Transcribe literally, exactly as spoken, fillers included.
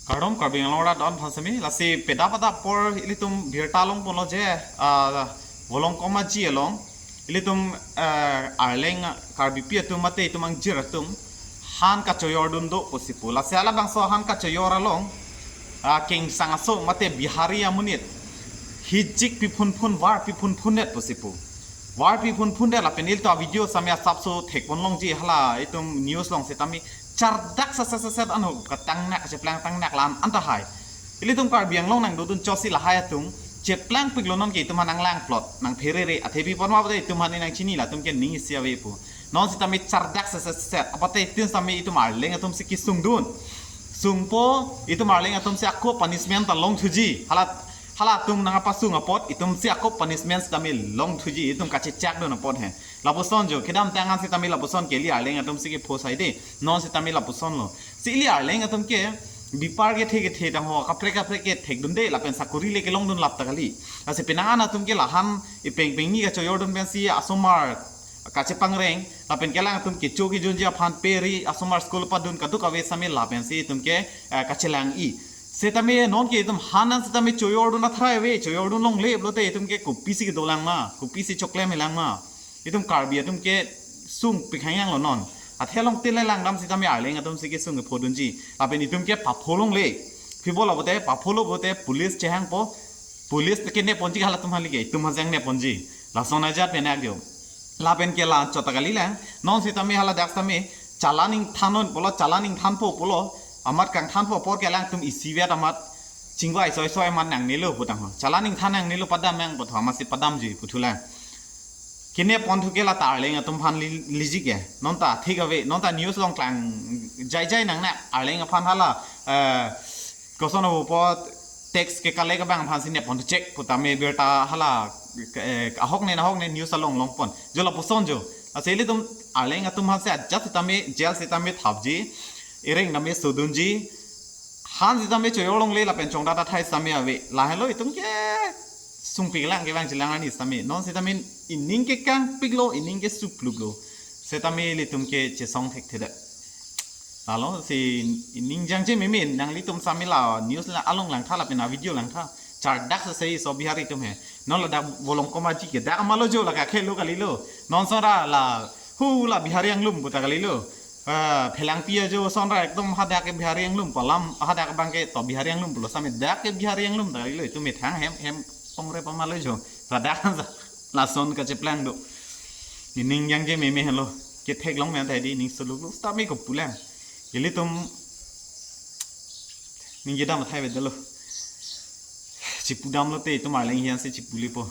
Kardom Karbi Anglong arat aphan sitame, lasi peda pada apor ilitum birta longponlo je, ah, Volongkom Aji along ilitum, eh, Arleng Karbipi atum mate itum angjir atum han kachoyordun do pusi pu. Lasi halabangso han kachoyor along, ah, Kengsang aso mate Bihari amonit hijik piphunphun, var piphunphundet pusi pu. Var piphunphundet lapen ilitum avideo sitame asapso thekpon longji, hala itum news along sitame chardak seset seset anhu katangnak, cheplang tangnak la-an tahai. Ilitum Karbi Anglong nangdodun chotsi lahai atum cheplangpiklo, non ke itum aphan nanglangplot, nangpherere, athe pi apot ma bote itum aphan nangchini, latum ke ning isi ave pu. Non sitame chardak seset seset, apot te itum sitame itum Arleng atumsi kesungdun. Sungpo itum Arleng atumsi ako punishment ta longthuji. Hala, halatum nangkapasung apot itumsi ako punishment sitame longthuji, itum kachechakdun apot he. Lapuson jo, kedamtang an sitame lapuson ke ili Arleng atumsi kephosai de. Non sitame lapusonlo. Si ili Arleng atum ke bipar kethe kethe tangho, kaprek kaprek kethekdunde, lapen sakori le kelongdun lap ta kali. Lasi penang an atum ke lahan ipeng pengni kachoyordun pensi asomar kachepangreng, lapen kelang atum kecho kejunji aphan peri asomar school padun kadokave sitame lapensi itum ke, eh, kachelang-i. Sitame non ke itum han an sitame choyordun athrai ave, choyordun longle pulote itum ke kopisi kedolang ma, kopisi choklem helang ma. Itum Karbi atum kesungpik hangyanglo non. Athe along tile langdam sitame Arleng atumsi kesung kephodunji. Lapen itum ke papho longle. Pi pulo bote, papholo bote police chehangpo. Police te keneponji halatum aphan, like itum aphan si nangneponji. Lason ajat pen ak jo. Lapen ke la chot ta kali lang. Non sitame hala dak sitame challan ingthannon pulo, challan ingthanpo pulo. Amat kangthanpo apor ke alangtum isivet amat chingvai soi soi amat nangnelo pu tangho. Challan ingthan nangnelo, padam nang pu tho, amatsi padamji pu thulang. Keneponthu ke la ta Arleng atum aphan li-, liji ke. Non ta thik ave, non ta news along klang jai jai nangnak, Arleng aphan hala, eh, koson avo po tax ke collect abang aphansi neponthu chek pu tame birta hala, eh, ahok ne nahok ne news along longpon. Jo lapuson jo. Lasi ilitum Arleng atum aphansi ajat sitame, jail sitame thapji. Ireng tame sodunji. Han sitame choyor longle lapen chongdat athai sitame ave. Lahelo itum kesungpik lang kevang chelang arni sitame. Non sitame ining kekangpiklo, ining kesupluplo. Sitame ilitum ke chesong thekthedet. Lalo si ining jangje meme, nanglitum sitame la news la along langtha lapen avideo langtha. Chardak sesei so Bihari atum he. Non ladak Volongkom Aji ke dak amalo jo, la kakhelo kalilo. Non sora la hu la Bihari Anglum pu ta kalilo. Ah, phelangpi ajo sonra ekdom hadak ke Bihari Anglum pu alam, hadak abang ke to Bihari Anglum pulo sitame dak ke Bihari Anglum ta kalilo, itum methang hem, hem ongre pamalo jo. Ladak lason kacheplang do. Ining jangje meme helo. Kethek long me antai di ning suluk lu sitame kopulang. Ilitum ning kedam athai avedetlo. Chipudamlote itum Arleng hian si chipulipo.